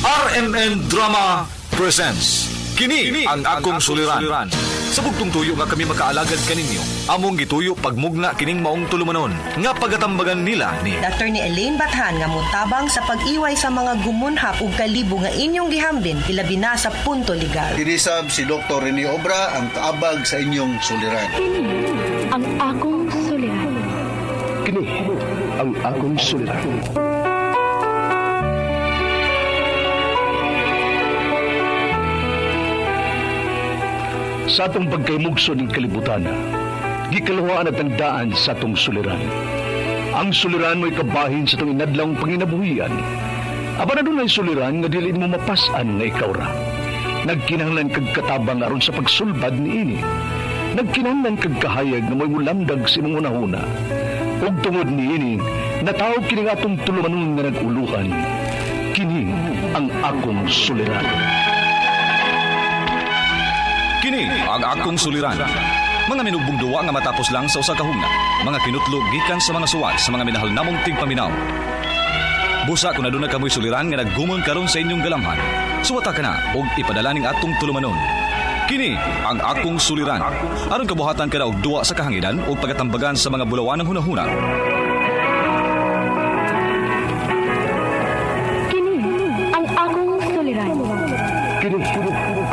RMN Drama presents Kini ang akong suliran. Sa bugtong tuyo nga kami makaalagad kaninyo, among gituyo pagmugna kining maong tulumanon nga pagatambagan nila ni Dr. ni Elaine Bathan nga motabang sa pag-iway sa mga gumunhap ug kalibo nga inyong gihambin ilabi na sa punto legal. Kinisab si Dr. Rene Obra ang kaabag sa inyong suliran. Kini ang akong suliran. Kini ang akong suliran. Sa atong pagkaymugso ng kalibutan, gikaluhaan at ang daan sa atong suliran. Ang suliran mo'y kabahin sa atong inadlawng panginabuhian. Aba na dunay suliran nga dili mo mapas-an nga ikaw ra. Nagkinahanglan kag katabang aron sa pagsulbad niini. Nagkinahanglan kag kahayag nga mo'y mulamdag sa imong hunahuna. Ug tungod niini, natawag kini nga atong tulumanon nga nag-uluhan. Kini ang akong suliran. Kini ang akong suliran. Mga minugbong duwa nga matapos lang sa usa ka hugna. Mga kinutlo gikan sa mga suwat sa mga minahal namong tigpaminaw. Busa kung aduna kamoy suliran nga naggumon karon sa inyong galamhan. Suwata ka na og ipadala ning atong tulumanon. Kini ang akong suliran. Aron kabuhatan ka na og duwa sa kahanginan o pagatambagan sa mga bulawan ng hunahuna. Kini ang akong suliran. Kini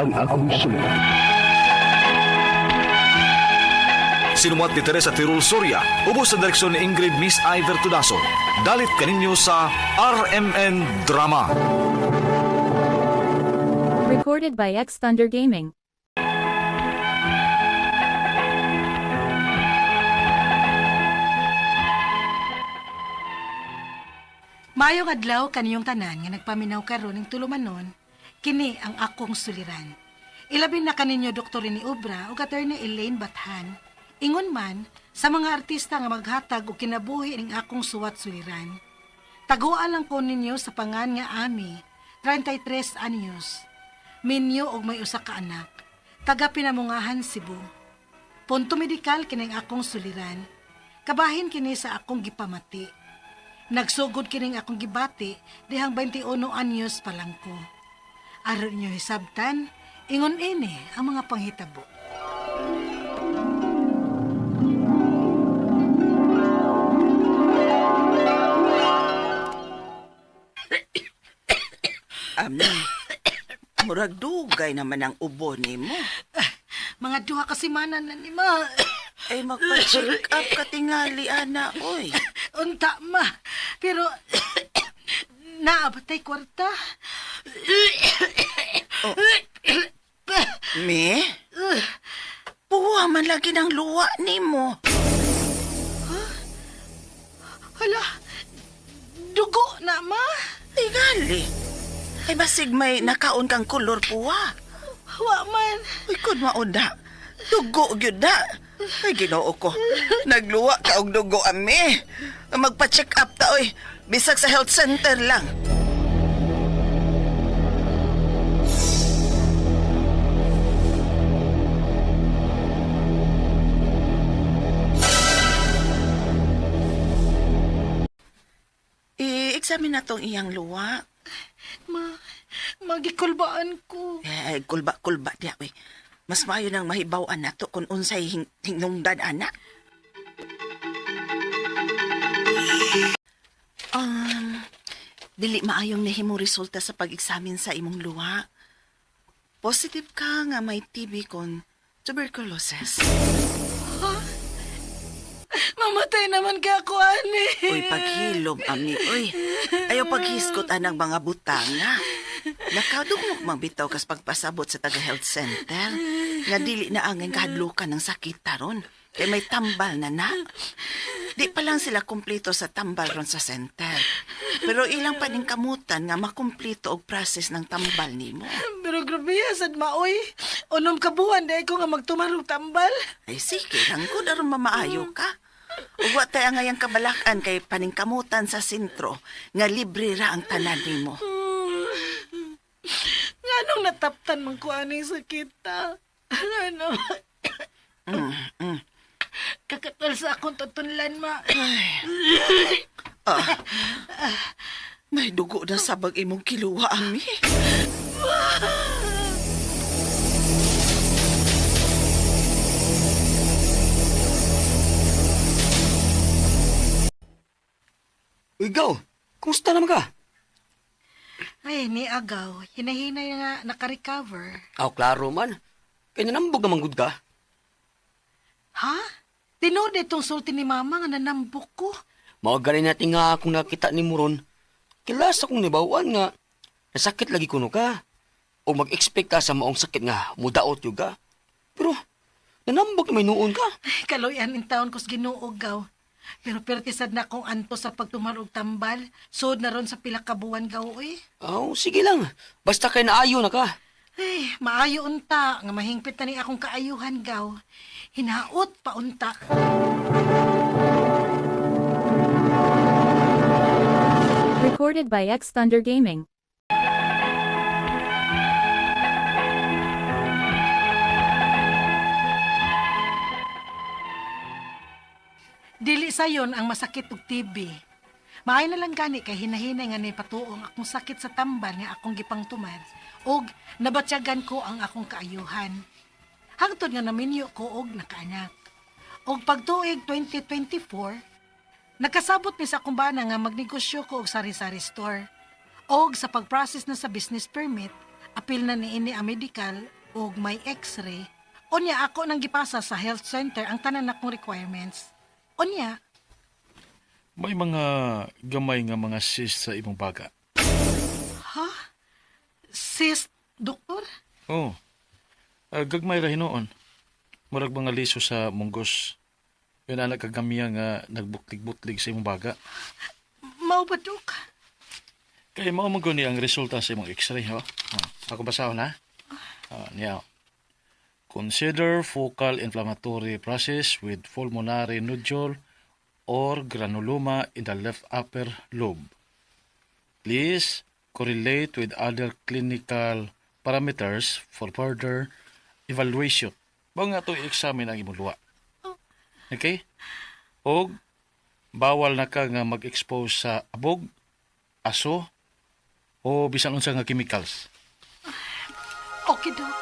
ang akong suliran. Sinumat ni Teresa Tirul Soria, ubos sa direksyon ni Ingrid Miss Iver Tudaso. Dalit kaninyo sa RMN Drama. Recorded by X Thunder Gaming. Maayong adlaw kaniyong tanan nga nagpaminaw karon ning tulumanon, kini ang akong suliran. Ilabi na kaninyo Dr. ni Obra ug Attorney Elaine Bathan. Ingon man sa mga artista nga maghatag og kinabuhi ning akong suwat suliran. Taguan lang ko ninyo sa pangan nga Ami, 33 anyos. Minyo og may usa ka anak. Taga Pinamungahan, Cebu. Punto medikal kining akong suliran. Kabahin kini sa akong gipamati. Nagsugod kining akong gibati dihang 21 anyos pa lang ko. Aron niyo hisabtan, ingon ini ang mga panghitabo. Ami, murag dugay naman ang ubo nimo. Mga duha ka semana na ni ma. Ay, magpa-check up ka tingali, ana, oy. Unta ma. Pero naabatay kwarta. Me? Puwa man lagi ng luwa nimo. Hala, dugo na ma. Tingali. Ay, basig may nakaon kang kolor puwa. Wa man. Uy, kun mauna. Dugo gyud na. Ay, Ginoo ko. Nagluwa ka og dugo, ami. Magpa-check up ta, oy. Bisag sa health center lang. I-examine na tong iyang luwa. Ma, magikulbaan ko. Eh, kulba-kulba diya, we. Mas maayo nang mahibaw-an nato kung unsay hinungdan, ana. Um, dili maayong nahimong resulta sa pag-eksamin sa imong luwa. Positive ka nga may TB kon tuberculosis. Mamatay naman ka ako, ani. Uy, paghilom, ami. Uy, ayaw paghiskot anang mga butanga. Nakadugmok mang bitaw kas pagpasabot sa taga health center. Nga dili na angin kahadlukan ng sakit taron. Kay may tambal na na. Di pa lang sila kumplito sa tambal ron sa center. Pero ilang pa ning kamutan nga makumplito og process ng tambal nimo. Pero grabe, sad maoy. Unom ka buwan dahil ko nga magtumarong tambal. Ay sige lang ko aron mamaayo ka. Ug wa tay angayang kabalakan kay paningkamutan sa sentro nga libre ra ang tanan nimo. Nga nung nataptan man ko aning sakit, ta. Ano? Kakatol sa akong tutunlan, ma. Ah. May dugo na sabag imong kiluwa, Ami. Ikaw, kumusta naman ka? Ay, ni Agaw, hinahinay nga nakarecover. Aw, klaro man. Kaya nanambog naman gud ka. Ha? Tinuod itong sulti ni Mama nga nanambok ko. Mao gani natin nga akong nakita ni Muron. Kilas akong nibawan nga nasakit lagi kuno ka. O mag-expect ka sa maong sakit nga mudaot yun ka. Pero nanambog na may noon ka. Ay, kaluyan in taon kos Ginoo gaw. Pero pertisad na akong anto sa pagtumar og tambal. Sud na ron sa pila ka buwan gaw oy. Aw, sige lang. Basta kay naayo na ka. Ay, maayo unta nga mahingpit na ni akong kaayuhan gaw. Hinaot pa unta. Recorded by X Thunder Gaming. Dili sayon ang masakit og TB. Maayo na lang gani kay hinahinay nga ni patuong akong sakit sa tambal nga akong gipangtumad og nabatyagan ko ang akong kaayuhan. Hangtod nga naminyo ko og nakaanak. Og pagtuig 2024, nakasabot mi sa akong bana nga magnegosyo ko og sari-sari store. Og sa pag-process na sa business permit, apil na niini ang medical og may x-ray. Unya ako nang gipasa sa health center ang tanan akong requirements. Unya, May mga gamay nga mga cyst sa imong baga. ha? Sis, doktor? Oh. Gagmay ra hinuon. Murag mga liso sa munggos. Yun anak kagamya nga nagbuklig-butlig sa imong baga. Mao ba, dok? Kay mao man guni ang resulta sa imong x-ray, ho? Ah, ako basahon ha. Ah, niya. Consider focal inflammatory process with pulmonary nodule or granuloma in the left upper lobe. Please correlate with other clinical parameters for further evaluation. Bao nga to i-examine ang imong luwa. Okay? Og bawal na ka nga mag-expose sa abog, aso, o bisan unsa nga chemicals. Okay, dok.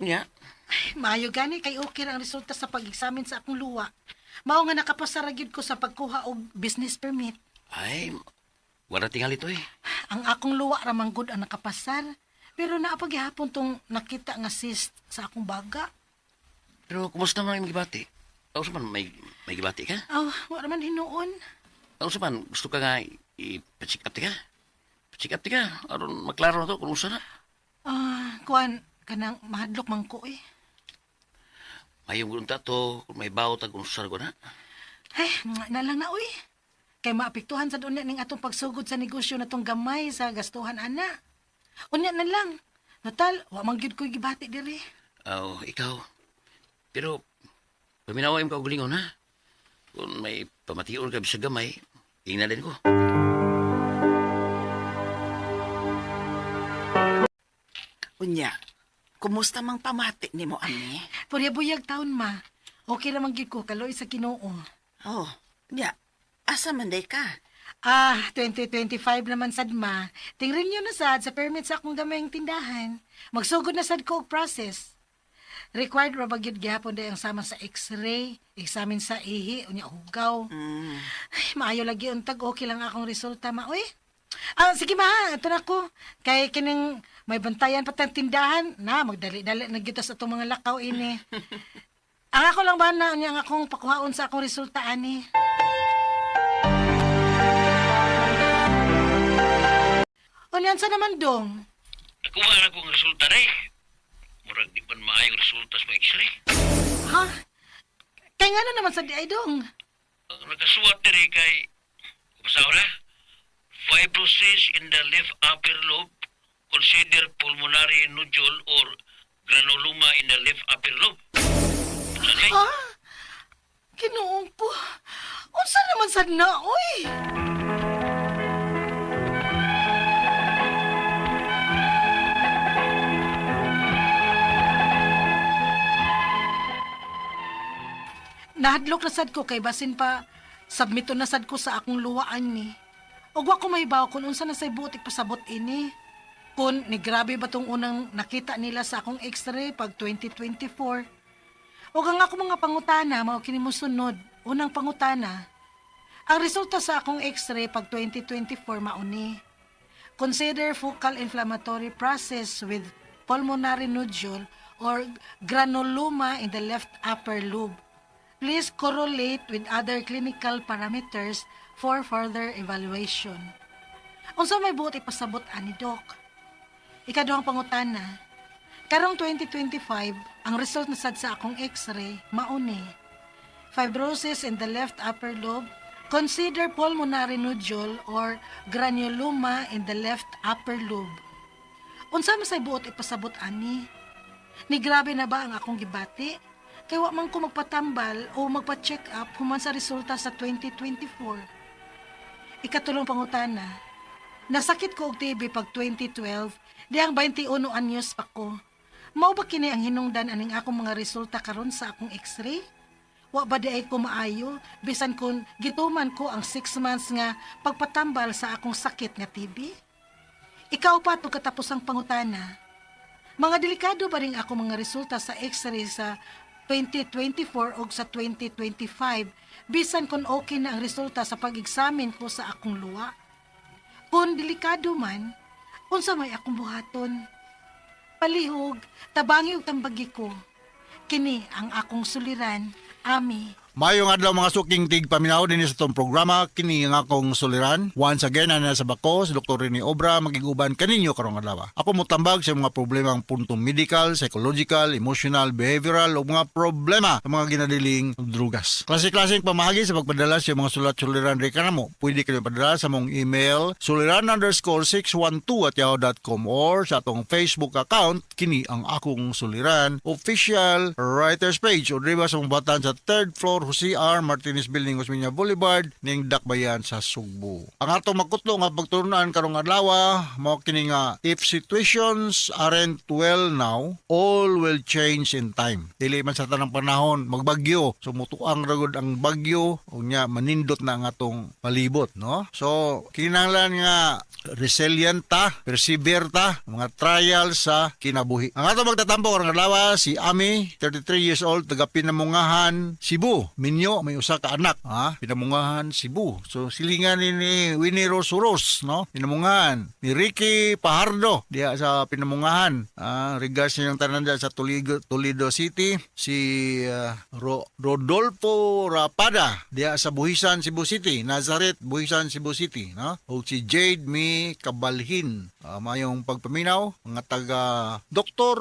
Nya, Maayo gani kay okay ra ang resulta sa pag-examine sa akong luwa. Mao nga nakapasara gyud ko sa pagkuha og business permit. Ay, wala tingali to eh. Ang akong luwa ra man gud ang nakapasar. Pero naa pa gihapon tong nakita nga cyst sa akong baga. Pero kumusta man ang imong gibati? Ako man, may gibati ka? Aw, wa ra man hinuon. Ako man, gusto ka nga i-check up ti ka? Pa-check up ti ka, aron maklaro na to kung unsa na. Ah, kuan kanang mahadlok man ko eh. Mayong unta to, kung may bawo tag unsa ko na. Ay, nga na lang na uy. Kay maapektuhan sad unya ning atong pagsugod sa negosyo na tong gamay sa gastuhan ana. Unya na lang. Total, wa man gyud ko'y gibati diri. Aw, ikaw. Pero, paminawa yung kaugalingon ha. Kung may pamation ka bisag gamay, ingna din ko. Unya, kumusta mang pamati nimo, Ami? Purya buyag taon ma. Okay ra man gyud ko kaloy sa Ginoo. Oh, nya, asa man day ka? Ah, 2025 naman sad ma. Tingrin nyo na sad sa permit sa akong gamayng tindahan. Magsugod na sad ko og process. Required ra ba gyud gihapon day ang sama sa x-ray, examine sa ihi, unya hugaw. Ay, maayo lagi untag okay lang akong resulta ma. Uy. Ah, sige ma, ito na ko. Kay kining may bantayan pa tang tindahan na magdali-dali na gyud ta sa atong mga lakaw ini. Ang ako lang ba na unya ang akong pakuhaon sa akong resulta ani. Unya sa naman dong? Nakuha na kong resulta na eh. Murag di man maayong resulta sa mga x-ray. Ha? Kay nga na naman sa di ay dong. Ang nakasuwat diri kay, kumasaw na, fibrosis in the left upper lobe, consider pulmonary nodule or granuloma in the left upper lobe. Saan eh? Ha? Ginoong ko. Unsa naman sad na, oy? Nahadlok na sad ko kay basin pa submito na sad ko sa akong luwaan ni. Ug wa ko mahibaw kung unsa na say buot ipasabot ini. Kung ni grabe ba tong unang nakita nila sa akong x-ray pag 2024. Ug ang ako mga pangutana mao kini mosunod. Unang pangutana, ang resulta sa akong x-ray pag 2024 mauni. Consider focal inflammatory process with pulmonary nodule or granuloma in the left upper lobe. Please correlate with other clinical parameters for further evaluation. Unsa may buot ipasabot ani, Doc? Ikaduhang pangutana. Karong 2025, ang result na sad sa akong x-ray mauni. Fibrosis in the left upper lobe, consider pulmonary nodule or granuloma in the left upper lobe. Unsa man say buot ipasabot ani? Ni grabe na ba ang akong gibati? Kay wa man ko magpatambal o magpa-check up human sa resulta sa 2024. Ikatulong pangutana. Nasakit ko og TB pag 2012, dihang 21 anyos pa ko. Mao ba kini ang hinungdan aning akong mga resulta karon sa akong x-ray? Wa ba diay ko maayo bisan kun gituman ko ang 6 months nga pagpatambal sa akong sakit nga TB? Ikaupat ug katapusang pangutana. Mga delikado ba ring ako mga resulta sa x-ray sa 2024 o sa 2025 bisan kung okay na ang resulta sa pag-examine ko sa akong luwa? Kung delikado man, unsa may akong buhaton? Palihog, tabangi ug tambagi ko. Kini ang akong suliran, Ami. Mayong adlaw, mga suking tig paminaw dinhi sa atong programa, kini nga akong suliran. Once again, ana sa bako si Dr. Rene Obra, magiguban kaninyo karong adlaw. Ako motambag sa mga problemang punto medical, psychological, emotional, behavioral o mga problema sa mga ginadiling drugas. Klase-klaseng pamahagi sa pagpadala sa mga sulat suliran diri kanamo. Pwede kayo padala sa mong email suliran_612@yahoo.com or sa atong Facebook account, kini ang akong suliran official writers page, o diri ba sa mong batan sa third floor, Jose R. Martinez Building, Osmeña Boulevard, ning Dakbayan sa Sugbo. Ang atong makutlo nga pagtulunan karong adlaw mao kini nga if situations aren't well now, all will change in time. Dili man sa tanang panahon magbagyo, so mutuang ra gud ang bagyo unya manindot na ang atong palibot, no? So kinahanglan nga resilient ta, persevere ta, mga trials sa kinabuhi. Ang atong magtatampo karong adlaw si Ami, 33 years old, taga Pinamungahan, Cebu. Minyo, may usa ka anak, ha? Pinamungahan, Cebu. So silingan ni Winnie Rose Rose, no? Pinamungahan. Ni Ricky Pajardo diha sa Pinamungahan. Ah, regards niyang tanan diha sa Toledo, Toledo City. Si Rodolfo Rapada diha sa Buhisan, Cebu City. Nazareth, Buhisan, Cebu City, no? O si Jade Mi Kabalhin. Mayong pagpaminaw, mga taga Dr.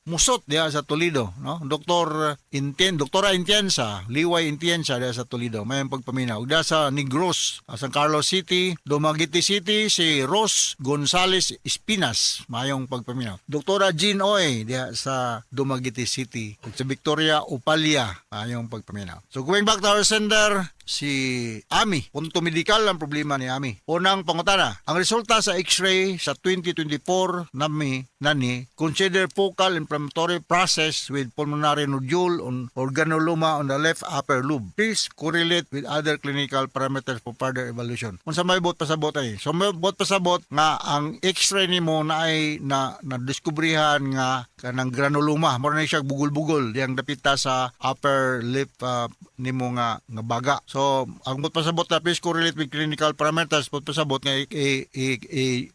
Musot diha sa Toledo, no? Dr. Intien, Doktora Intienza, Liway Intienza diha sa Toledo. Mayong pagpaminaw. Ug diha sa Negros, San Carlos City, Dumaguete City, si Rose Gonzales Espinas, mayong pagpaminaw. Doktora Jean Oy diha sa Dumaguete City. Ug sa Victoria Upalia, mayong pagpaminaw. So going back to our sender, si Ami. Punto medical ang problema ni Ami. Unang pangutana, ang resulta sa x-ray sa 2024 nami nani consider focal inflammatory process with pulmonary nodule on or granuloma on the left upper lobe. Please correlate with other clinical parameters for further evaluation. Kung sa may buot pasabot ay. So may buot pasabot nga ang x-ray nimo na ay na nadiskubrihan nga kanang granuloma. Mao na siya bugol-bugol diyang dapita sa upper lip nimo nga nga baga. So ang buot pasabot na please correlate with clinical parameters, buot pasabot nga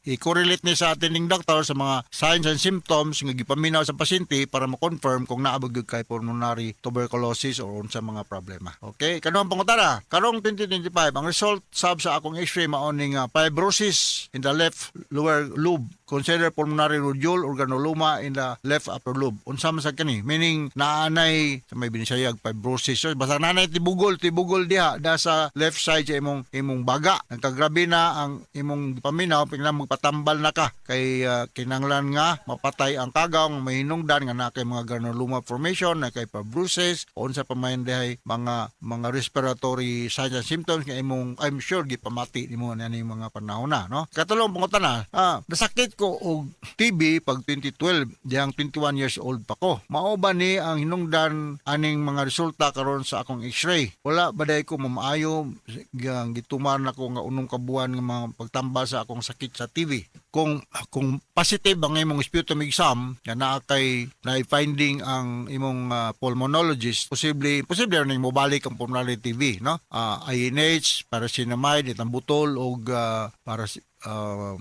i-correlate ni sa attending doctor sa mga signs and symptoms nga gipaminaw sa pasyente para ma-confirm kung naa ba gyud kay pulmonary tuberculosis or unsa mga problema. Okay, kaduhang pangutana. Karong 2025, ang result sab sa akong x-ray mao ni nga fibrosis in the left lower lobe. Consider pulmonary nodule or granuloma in the left upper lobe. Unsa man sa kani? Meaning naanay sa may binisayag fibrosis. So, basta naanay tibugol, tibugol diha da sa left side sa imong imong baga. Nagkagrabe na ang imong paminaw, pinglan magpatambal na ka kay kinahanglan nga mapatay ang kagaw nga mahinungdan nga naa kay mga granuloma formation, na kay fibrosis o unsa. pa man dihay mga respiratory signs and symptoms nga imong, I'm sure, gipamati nimo ani mga panahon na, no? Katulong pangutana, nasakit ko og TB pag 2012 diyang 21 years old pa ko. Mao ba ni ang hinungdan aning mga resulta karon sa akong x-ray? Wala ba diay ko mamaayo yang gituman nako nga 6 ka buwan nga mga pagtambal sa akong sakit sa TB? Kung positive ang imong sputum exam nga naa kay na finding ang imong pulmonologist, posible ning mobalik ang pulmonary TB, no? INH, pyrazinamide, ethambutol og para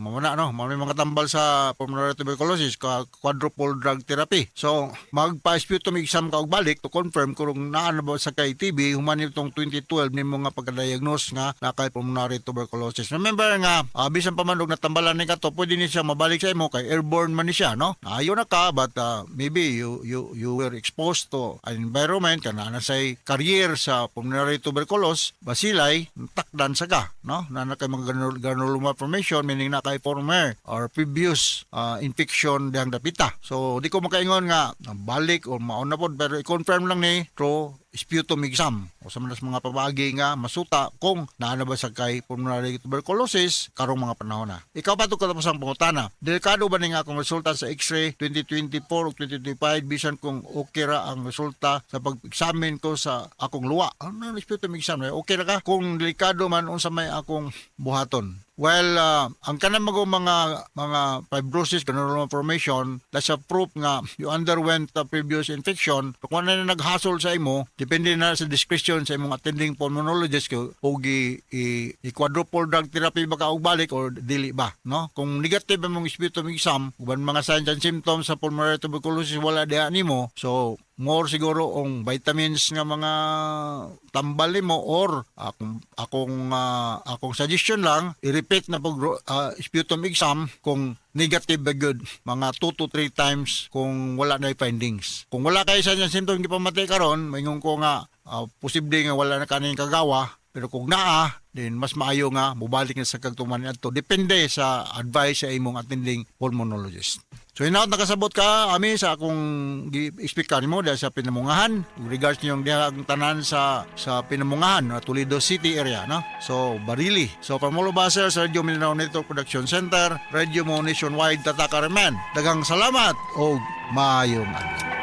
mao na, no, mao may mga tambal sa pulmonary tuberculosis ka, quadruple drug therapy. So magpa-sputum exam ka og balik to confirm kung naa na ba sa kay TB human itong 2012 nimo nga pagka-diagnose nga naa kay pulmonary tuberculosis. Remember nga bisan pa man og natambalan ni kato, pwede ni siya mabalik sa imo kay airborne man ni siya, no? Ayo na ka, but maybe you were exposed to an environment kana na say carrier sa pulmonary tuberculosis bacilli, takdan sa ka, no? Na kay mga granuloma formation, meaning na kay former or previous infection dihang dapita. So di ko makaingon nga balik or mauna pod, pero i-confirm lang ni through sputum exam o sa mga pabagi nga masuta kung naa na ba sa kay pulmonary tuberculosis karong mga panahon na. Ikaw pa to katapos ang pangutana. Delikado ba ning akong resulta sa X-ray 2024 o 2025 bisan kung okay ra ang resulta sa pag-examine ko sa akong luwa? Ano ang sputum exam? Okay ra ka? Kung delikado man, unsa may akong buhaton? Well, ang kanang mga fibrosis, granuloma formation, that's a proof nga you underwent a previous infection. Kung ano na naghasol sa imo, depende na sa discretion sa imong attending pulmonologist ko og i quadruple drug therapy ba ka og balik or dili ba, no? Kung negative ang imong sputum exam, uban mga signs and symptoms sa pulmonary tuberculosis wala diha nimo, so more siguro ang vitamins nga mga tambal nimo or akong suggestion lang, i-repeat na pag sputum exam kung negative ba good mga 2 to 3 times kung wala na findings. Kung wala kay signs and symptoms gipamati karon, maingon ko nga posible nga wala na kaning kagawa, pero kung naa, then mas maayo nga mobalik na sa kagtuman adto, depende sa advice sa imong attending pulmonologist. So hinaot nakasabot ka ami sa akong gi-speak nimo dahil sa Pinamungahan. Regards niyong diha ang tanan sa Pinamungahan, na Toledo City area, no? So Barili. So from all of us here sa Radio Mindanao Network Production Center, Radio Mo Nationwide, Tatak Remen. Daghang salamat og maayong adlaw.